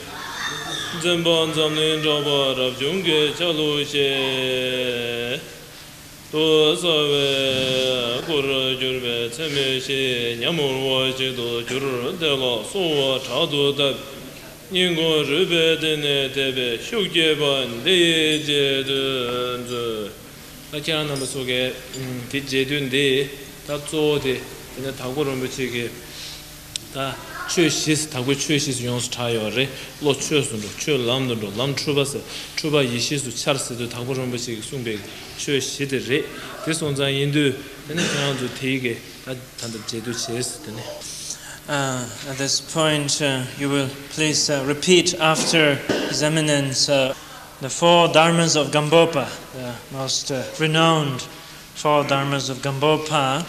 འཛིན་པ་འཛམ་གླིང་གྲགས་པ་རབ་བྱུང་གི་ཆ་ལུགས་བཞིན་དུ་གསལ་བའི་སྐུར་གྱུར་པའི་ཚད་མེད་བཞི་ཉམས་འུར་བ་ཅན་དུ་གྱུར། དེ་ལ་གསོལ་བ་དྲག་ཏུ་བཏབ། སྙིང་ཁོང་རུས་པའི་གཏིང་ནས་དད་པའི་ཤུགས་བསྐྱེད་པ་འདི་ཡི་རྗེས་ཟློས་མཛོད། ད་ཁྱེད་རང་རྣམ་པ་ཚོ་གིས་དེ་རྗེས་ཟློས་འདི་ད་གཙོ་བོ་དེ་དེ་ནས་དྭགས་པོ་རིན་པོ་ཆེ་གིས་ད་ཆོས་བཞི་དྭགས་པོའི་ཆོས་བཞི་ཡོངས་སུ་གྲགས་ཡོད་རེད། བློ་ཆོས་སུ་འགྲོ། ཆོས་ལམ་དུ་འགྲོ། ལམ་འཁྲུལ་པ་སེལ། འཁྲུལ་པ་ཡེ་ཤེས་སུ་འཆར་ཟེར་དུས་དྭགས་པོ་རིན་པོ་ཆེ་གིས་གསུངས་པའི་ཆོས་བཞི་དེ་རེད། དེ་སོང་ཙང་ཡིན་དུས་དེ་ནས་ཁྱེད་རང་ཚོ་དེའི་གི་ད་ད་ལྟ་རྗེས་ཟློས་བྱས་ཟེར་དེ་ནས། Uh, at this point, uh, you will please uh, repeat after His Eminence uh, the four dharmas of Gampopa, the most uh, renowned four dharmas of Gampopa.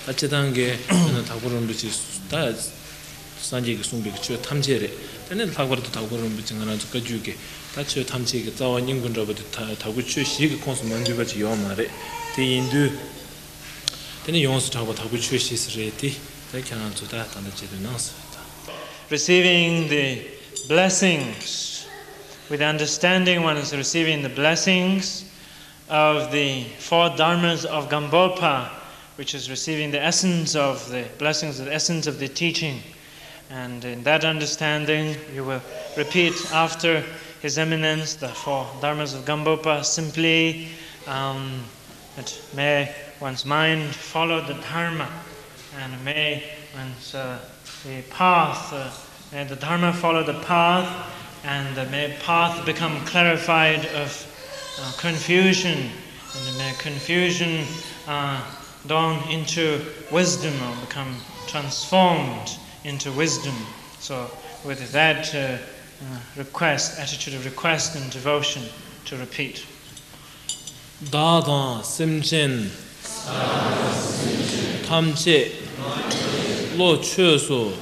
ད་སྤྱིར་བཏང་གི་དྭགས་པོ་རིན་པོ་ཆེ་ད་སངས་རྒྱས་ཀྱིས་གསུངས་པའི་ཆོས་ཐམས་ཅད་རེད། དེ་ནས་ལྷག་པར་དུ་དྭགས་པོ་རིན་པོ་ཆེ་ང་རང་ཚོ་བཀའ་བརྒྱུད་ཀྱི་ད་ཆོས་ཐམས་ཅད་ཀྱི་རྩ་བ་སྙིང་པོ་འདྲ་པོ་དེ་ད་དྭགས་པོའི་ཆོས་བཞི་གི་ཁོངས་སུ་མ་འདུས་པ་ཅིག་ཡོད་མ་རེད། དེ་ཡིན་དུས། དེ་ནི་ཡོངས་སུ་གྲགས་པ་དྭགས་པོའི་ཆོས་བཞི་ཟེར་རེད་དེ། དེ་ཁྱེད་རང་ཚོ་ད་ད་ལྟ་རྗེས་ཟློས་གནང་ཟེར་ད། Receiving the blessings. With understanding, one is receiving the blessings of the four dharmas of Gampopa, which is receiving the essence of the blessings, the essence of the teaching. And in that understanding, you will repeat after His Eminence the four dharmas of Gampopa simply. Um, that may one's mind follow the dharma, and may one's uh, the path, uh, may the dharma follow the path, and uh, may path become clarified of uh, confusion, and may confusion uh, dawn into wisdom or become transformed into wisdom. So, with that uh, uh, request, attitude of request and devotion, to repeat. བདག་དང་སེམས་ཅན་ཐམས་ཅད་བློ་ཆོས་སུ་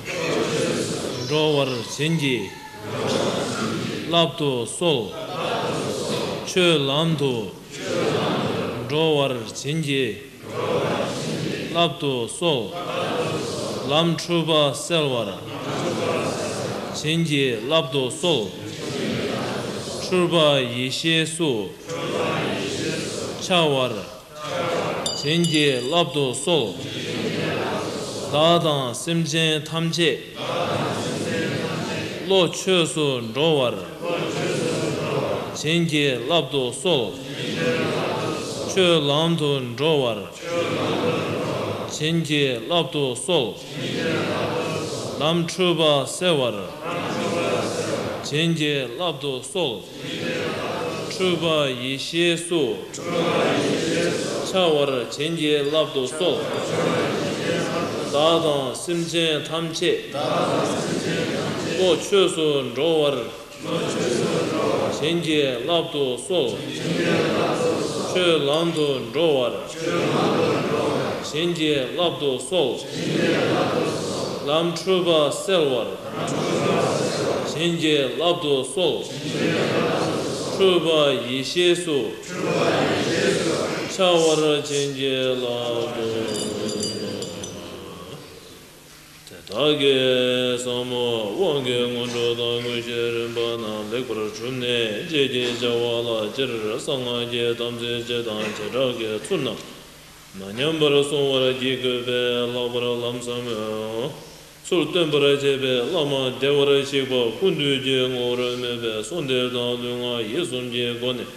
འགྲོ་བར་བྱིན་གྱིས་བརླབ་ཏུ་གསོལ། ཆོས་ལམ་དུ་འགྲོ་བར་བྱིན་གྱིས་བརླབ་ཏུ་གསོལ། ལམ་འཁྲུལ་པ་སེལ་བར་བྱིན་གྱིས་བརླབ་ཏུ་གསོལ། འཁྲུལ་པ་ཡེ་ཤེས་སུ་འཆར་བར་བྱིན་གྱིས་བརླབ་ཏུ་གསོལ། བདག་དང་སེམས་ཅན་ཐམས་ཅད་བློ་ཆོས་སུ་འགྲོ་བར་བྱིན་གྱིས་བརླབ་ཏུ་གསོལ། ཆོས་ལམ་དུ་འགྲོ་བར་ བྱིན་གྱིས་བརླབ་ཏུ་གསོལ། ལམ་འཁྲུལ་པ་སེལ་བར། བྱིན་གྱིས་བརླབ་ཏུ་གསོལ། འཁྲུལ་པ་ཡེ་ཤེས་སུ། འཆར་བར་བྱིན་གྱིས་བརླབ་ཏུ་གསོལ། བདག་དང་སེམས་ཅན་ཐམས་ཅད། བློ་ཆོས་སུ་འགྲོ་བར། བྱིན་གྱིས་བརླབ་ཏུ་གསོལ། ཆོས་ལམ་དུ་འགྲོ་བར། བྱིན་གྱིས་བརླབ་ཏུ་གསོལ། ལམ་འཁྲུལ་པ་སེལ་བར། བྱིན་གྱིས་བརླབ་ཏུ་གསོལ། འཁྲུལ་པ་ཡེ་ཤེས་སུ། འཆར་བར་བྱིན་གྱིས་བརླབ་ཏུ། དེ་དག་གི་ཟབ་མོ་དབང་གི་སྔོན་འགྲོ་དང་དངོས་གཞི་རིམ་པ་རྣམས་ལེགས་པར་གྲུབ་ནས་རྗེས་ཀྱི་བྱ་བ་ལ་སྤྱིར་གསང་སྔགས་ཀྱི་དམ་ཚིག་སྤྱི་དང་བྱེ་བྲག་གི་ཚུལ་རྣམས་མ་ཉམས་པར་སྲུང་བར་བགྱི་དགོས་པས། ལྷག་པར་ལམ་ཟབ་མོའི་ཚུལ་སྟོན་པར་བྱེད་པའི་བླ་མ་བདེ་བར་གཤེགས་པ་ཀུན་འདུས་ཀྱི་ངོ་བོར་སྨོས་པའི་གསུང་དེ་དག་ལུས་ངག་ཡིད་གསུམ་གྱི་སྒོ་ནས་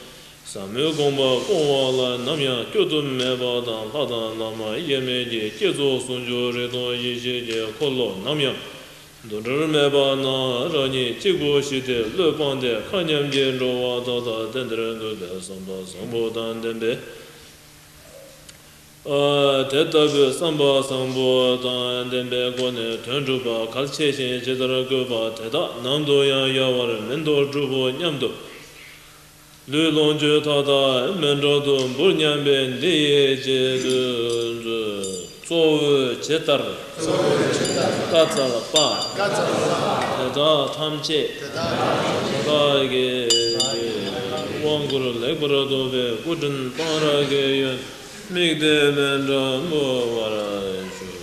ཟབ་མོའི་དགོངས་པ་སྐོང་བ་ལ་ནམ་ཡང་སྐྱོ་དུབ་མེད་པ་དང་། ལྷ་དང་བླ་མ་དབྱེར་མེད་ཀྱི་བསྐྱེད་རྫོགས་ཟུང་འཇུག་རིག་སྟོང་ཡེ་ཤེས་ཀྱི་འཁོར་ལོ་ནམ་ཡང་འདུ་འབྲལ་མེད་པ་ན་རང་ཉིད་གཅིག་པུ་ཞི་སྟེ་བློས་སྤངས་ཏེ་མཁའ་མཉམ་གྱི་འགྲོ་བ་དག་དང་དེ་འདིར་འགོད་པའི་བསམ་པ་བཟང་པོ་དང་ལྡན་པས། ཨ། དེ་ལྟ་བུའི་བསམ་པ་བཟང་པོ་དང་ལྡན་པའི་སྒོ་ནས་དོན་སྒྲུབ་པ་གལ་ཆེ་ཞིང་ཇི་ལྟར་བཀོད་པ་དེ་དག་ནམ་དུ་ཡང་ཡལ་བར་མི་འདོར་སྒྲུབ་པོ་སྙམ་དུ། ལུས་ལོངས་སྤྱོད་མཐའ་དག་མི་འགྲོ་དུ་འབུལ་སྙམ་པའི་འདི་ཡི་རྗེས་སུ་མཛོད། གཙོ་བོའི་ཇི་ལྟར། གཙོ་བོའི་ཇི་ལྟར། བཀའ་སྩལ་པ། བཀའ་སྩལ་པ། དེ་དག་ཐམས་ཅད། དེ་དག་ཐམས་ཅད། བདག་གིས། བདག་གིས། དབང་བསྐུར་ལེགས་པར་ཐོབ་པའི་སྐུ་དྲིན་གཏང་རག་གི་ཡོན། དམིགས་གཏད་མི་འདྲ་མོས་པར་ཞུ།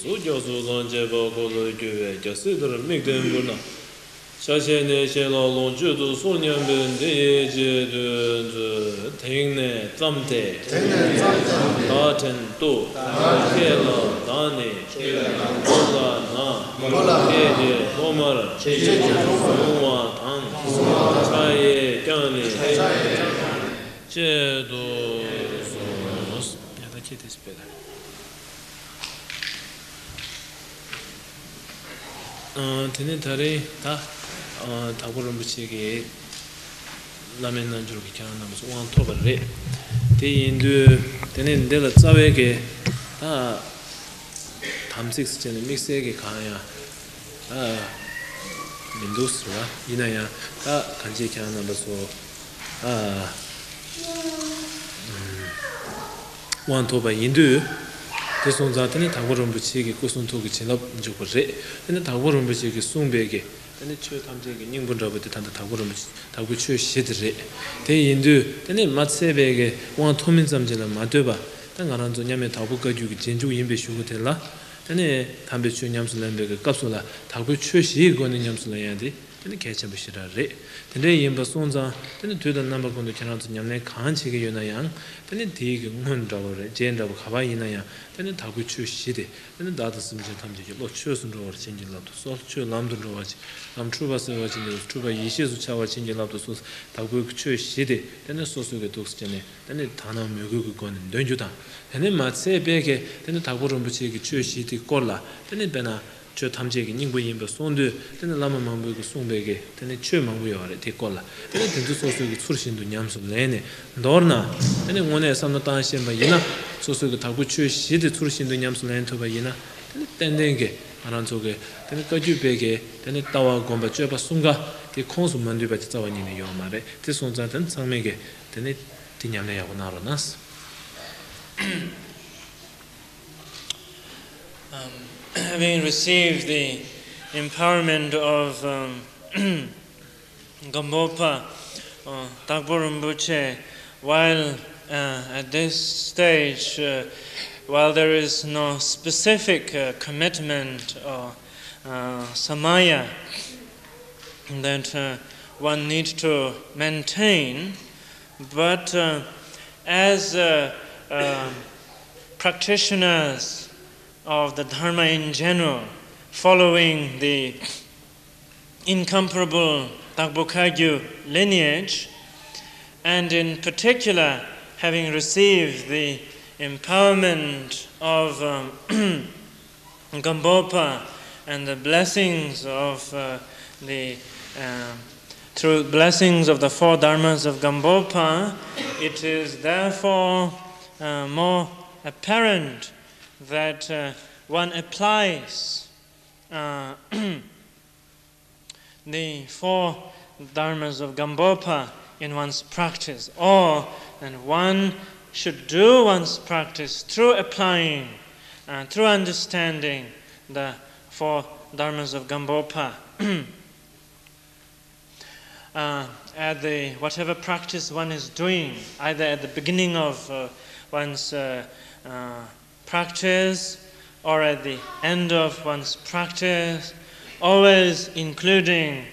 གཟུགས་སྐྱབས་སུ་བཟང་བྱེད་པ་འཁོར་ལོས་སྒྱུར་བའི་རྒྱལ་སྲིད་དེར་དམིགས་ཏེ་འབུལ་ན། ཆ་ཤས་ནས་ཤས་ལ་ལོངས་སྤྱོད་དུ་གསུངས་སྙམ་པའི་འདི་ཡི་རྗེས་ཟློས་མཛོད། དེང་ནས་བརྩམས་ཏེ། དེང་ནས་བརྩམས་ཏེ། བདག་འཕྲིན་དུ། བདག་འཕྲིན། ཁྱེད་ལ་བདག་ནི། ཁྱེད་ལ་བདག། མགོ་ལ་ན། མགོ་ལ་ན། ཁྱེད་ཀྱི་སློབ་མར། ཁྱེད་ཀྱི་སློབ་མར། བཟུང་བ་དང་། བཟུང་བ་དང་། ཕྱག་གཡས་བརྐྱངས་ནས། ཕྱག་གཡས་བརྐྱངས་ནས། བཅད་དུ་གསོལ། ཡ་ད་ཁྱེད་དེ་སྤེལ་ད། ཨ། དེ་ནས་ད་རེས་ད། ཨ། དྭགས་པོ་རིན་པོ་ཆེ་གིས་བླ་མའི་རྣལ་འབྱོར་གྱི་ཁྱེད་རང་རྣམ་པ་ཚོ་དབང་ཐོབ་པ་རེད། དེ་ཡིན་དུས་དེ་ནས་འདི་ལ་རྩ་བའི་གི་ད་དམ་ཚིག་ཟེར་བྱས་ནས་དམིགས་བསལ་གྱི་གང་ཡང་ད་མི་འདུག་ཟེར་བ་ཡིན་ན་ཡང་ད་གང་ཅི་ཁྱེད་རང་རྣམ་པ་ཚོ། ཨ། དབང་ཐོབ་པ་ཡིན་དུས། དེ་སོང་ཙང་དེ་ནི་དྭགས་པོ་རིན་པོ་ཆེ་གི་སྐུ་གསུང་ཐུགས་ཀྱི་བྱིན་རླབས་འཇུག་པ་རེད། དེ་ནི་དྭགས་པོ་རིན་པོ་ཆེ་གིས་གསུངས་པའི་གི་དེ་ནི་ཆོས་ཐམས་ཅད་ཀྱི་སྙིང་པོ་འདྲ་པོ་དེ་ད་ལྟ་དྭགས་པོ་རིན་པོ་ཆེ་དྭགས་པོའི་ཆོས་བཞི་དེ་རེད། དེ་ཡིན་དུས་དེ་ནི་མ་ཚད་པའི་གི་དབང་ཐོབ་མིན་ཙམ་ཅིག་ལ་མ་ལྟོས་པ། ད་ང་རང་ཚོ་མཉམ་མེད་དྭགས་པོ་བཀའ་བརྒྱུད་ཀྱི་རྗེས་འཇུག་ཡིན་པའི་གཞུག་གུ་དེ་ལ། དེ་ནི་དམ་པའི་ཆོས་ཉམས་སུ་ལེན་པའི་གི་སྐབས་སུ་ལ་དྭགས་པོའི་ཆོས་བཞིའི་སྒོ་ནས་ཉམས་སུ་ལེན་ཡ་དེ། དེ་ནི་གལ་ཆེན་པོ་ཞེ་དྲག་རེད། དེ་འདྲ་ཡིན་པ་སོང་ཙང་དེ་ནི་དུས་དང་རྣམ་པ་ཀུན་ཏུ་ཁྱེད་རང་ཚོ་ཉམས་ལེན་གང་བྱེད་ཀྱི་ཡོད་ན་ཡང་། དེ་ནི་དེའི་གི་སྔོན་འདྲ་བོ་རེད། རྗེས་འདྲ་བོ་ག་པར་ཡིན་ན་ཡང་། དེ་ནི་དྭགས་པོའི་ཆོས་བཞི་དེ་དེ་ནི་བདག་དང་སེམས་ཅན་ཐམས་ཅད་ཀྱི་བློ་ཆོས་སུ་འགྲོ་བར་བྱིན་གྱིས་བརླབ་ཏུ་གསོལ། ཆོས་ལམ་དུ་འགྲོ་བར་བྱིན། ལམ་འཁྲུལ་པ་སེལ་བར་བྱིན་གྱིས་བརླབ། འཁྲུལ་པ་ཡེ་ཤེས་སུ་འཆར་བར་བྱིན་གྱིས་བརླབ་ཏུ་གསོལ། དྭགས་པོའི་ཆོས་བཞི་དེ་དེ་ནི་སོ་སོ་གི་འདུག་སེ་བྱས་ནས་དེ་ནི་དག་སྣང་མོས་གུས་ཀྱི་སྒོ་ནས་འདོན་རྒྱུ་དང་། དེ་ནི་མ་ཚད་པའི་གི་དེ་ནི་དྭགས་པོ་རིན་པོ་ཆེ་གི་ཆོས་བཞི་དེའི་སྐོར་ལ་དེ་ནི་དཔེར་ན། ཆོས་ཐམས་ཅད་ཀྱི་སྙིང་པོ་ཡིན་པ་གསུངས་དུས། དེ་ནི་བླ་མ་མང་པོས་ཀྱིས་གསུངས་པའི་གི་དེ་ནི་ཆོས་མང་པོ་ཡོད་རེད། དེའི་སྐོར་ལ་དེ་ནི་དེ་ཚོ་སོ་སོའི་གི་ཚུལ་བཞིན་དུ་ཉམས་སུ་ལེན་ནས། མདོར་ན་དེ་ནི་དངོས་གནས་བསམ་བློ་བཏང་ཤེས་པ་ཡིན་ན། སོ་སོའི་གི་དྭགས་པོའི་ཆོས་བཞི་དེ་ཚུལ་བཞིན་དུ་ཉམས་སུ་ལེན་ཐུབ་པ་ཡིན་ན། དེ་ནི་ཏན་ཏན་གྱི་ང་རང་ཚོ་གི་དེ་ནི་བཀའ་བརྒྱུད་པའི་གི་དེ་ནི་ལྟ་བ་སྒོམ་པ་སྤྱོད་པ་གསུམ་ཀ་དེ་ཁོངས་སུ་མ་འདུས་པ་ཅིག་རྩ་བ་ཉིད་ནས་ཡོད་མ་རེད། དེ་སོང་ཙང་དེ་ནི་ཚང་མས་གི་དེ་ནི་དེ་ཉམས་ལེན་ཡག་པོ་གནང་རོགས་གནང་། Um, having received the empowerment of, um, Gampopa, uh, Tagpo Rinpoche, while, uh, at this stage, uh, while there is no specific, uh, commitment or, uh, samaya that, uh, one needs to maintain, but, uh, as, uh, uh, practitioners of the Dharma in general, following the incomparable Tagpo Kagyu lineage, and in particular, having received the empowerment of, um, Gampopa and the blessings of, uh, the, uh, through blessings of the four dharmas of Gampopa, it is therefore, uh, more apparent that, uh, one applies, uh, the four dharmas of Gampopa in one's practice, or then one should do one's practice through applying, uh, through understanding the four dharmas of Gampopa. Uh, at the, whatever practice one is doing, either at the beginning of, uh, one's, uh, uh, practice or at the end of one's practice, always including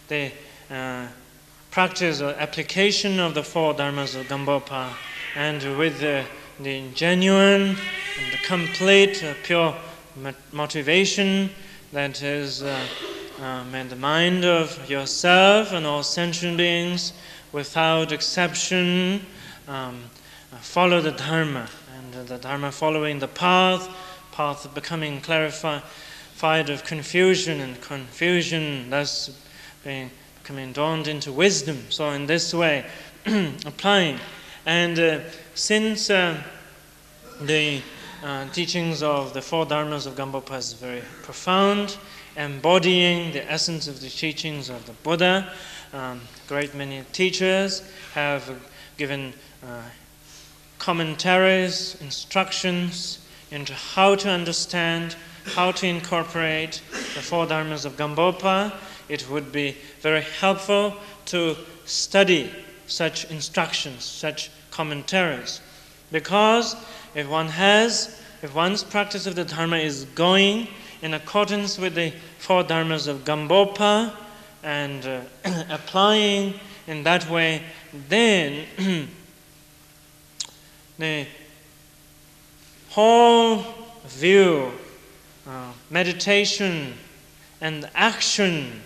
the, uh, practice or application of the four dharmas of Gampopa, and with the, the genuine and the complete, uh, pure mo-, motivation, that is, uh, um, in the mind of yourself and all sentient beings, without exception, um, uh, follow the Dharma, and the Dharma following the path, path becoming clarified of confusion, and confusion thus being, becoming dawned into wisdom. So in this way, applying. And, uh, since, uh, the, uh, teachings of the four dharmas of Gampopa is very profound, embodying the essence of the teachings of the Buddha, um, great many teachers have given, uh, commentaries, instructions into how to understand, how to incorporate the four dharmas of Gampopa. It would be very helpful to study such instructions, such commentaries, because if one has if one's practice of the Dharma is going in accordance with the four Dharmas of Gampopa and uh, applying in that way, then the whole view, uh, meditation, and action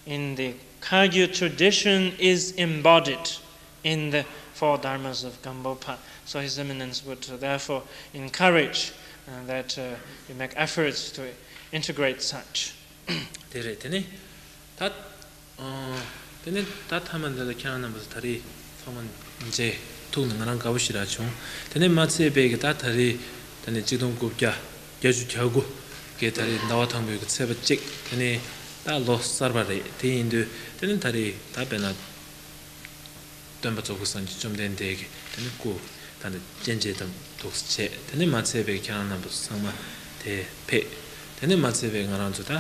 in the Kagyu tradition is embodied in the four dharmas of Gampopa. So His Eminence would therefore encourage uh, that uh, we make efforts to integrate such. དེ་རེད། དེ་ནས་ད་ཨ་དེ་ནས་ད་མཐའ་མ་འདི་ལ་ཁྱེད་རང་རྣམ་པ་ཚོ་ད་རེས་ཚང་མ་མཇལ་ཐུག་ནས་ང་རང་དགའ་པོ་ཞེ་དྲག་བྱུང་། དེ་ནས་མ་ཚད་པའི་གི་ད་ད་རེས་དེ་ནས་གཅིག་སྟོང་དགུ་བརྒྱ་བརྒྱད་ཅུ་གྱ་དགུ་གི་ད་རེས་ཟླ་བ་དང་པོའི་གི་ཚེས་པ་གཅིག་དེ་ནས་ད་ལོ་གསར་པ་རེད། དེ་ཡིན་དུས་དེ་ནས་ད་རེས་ད་དཔེར་ན། སྟོན་པ་རྫོགས་པའི་སངས་རྒྱས་བཅོམ་ལྡན་འདས་ཀྱི་དེ་ནི་སྐུ་ད་ནི་སྤྱན་འབྱེད་དམ་འདུག་བྱས། དེ་ནི་མ་ཚད་པའི་ཁྱེད་རང་རྣམ་པ་ཚོ་ཚང་མ་དེ་ཕེབས། དེ་ནི་མ་ཚད་པའི་ང་རང་ཚོ་ད་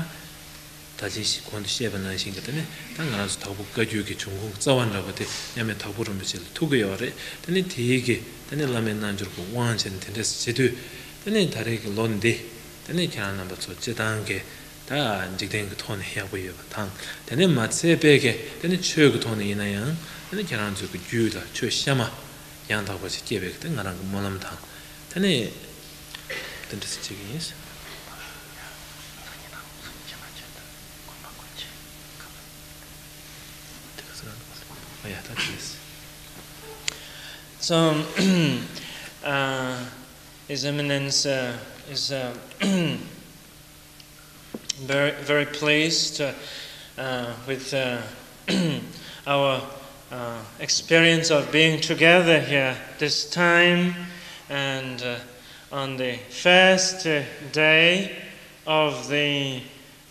ད་ཅི་ཞིག་གོང་དུ་བཤད་པ་ནང་བཞིན་གྱི་དེ་ནི་ད་ང་རང་ཚོ་དྭགས་པོ་བཀའ་བརྒྱུད་ཀྱི་འབྱུང་ཁུངས་རྩ་བ་འདྲ་བོ་དེ་མཉམ་མེད་དྭགས་པོ་རིན་པོ་ཆེ་ལ་ཐུག་གི་ཡོད་རེད། དེ་ནི་དེའི་གི་དེ་ནི་བླ་མའི་རྣལ་འབྱོར་གྱི་དབང་བྱས་ནས་དེ་འདྲས་བྱེད་དུས་དེ་ནི་ད་རེས་ཀྱི་ལོ་འདི་དེ་ནི་ཁྱེད་རང་རྣམ་པ་ཚོ་སྤྱི་བཏང་གི་ད་འཇིག་རྟེན་གྱི་ཐོག་ནས་ཡག་པོ་ཡོད་པ་དང་། དེ་ནས་མ་ཚད་པའི་གི་དེ་ནི་ཆོས་ཀྱི་ཐོག་ནས་ཡིན་ན་ཡང་དེ་ནི་ཁྱེད་རང་ཚོའི་གི་རྒྱུད་ལ་ཆོས་གཤའ་མ་ཡང་དག་པ་ཞིག་སྐྱེས་པའི་གི་དེ་ང་རང་གི་སྨོན་ལམ་དང་། དེ་ནས་དེ་འདྲ་ཞིག་བྱེད་ཀྱི་ཡིན། ཨ་ཡ་ད་དེ་So, uh, His Eminence uh, is uh, very, very pleased uh, uh, with uh, our uh, experience of being together here this time. And uh, on the first uh, day of the,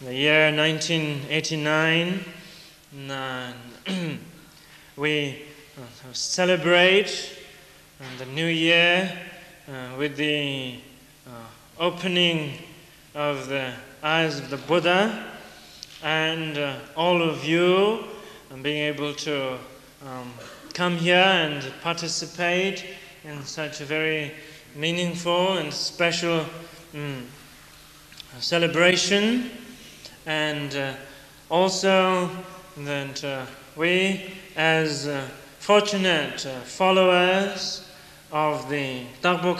the year nineteen eighty-nine, uh, we uh, celebrate uh, the new year uh, with the uh, opening of the eyes of the Buddha, and uh, all of you being able to um, come here and participate in such a very meaningful and special um, celebration, and uh, also that uh, we, as uh, fortunate uh, followers of the Tagpo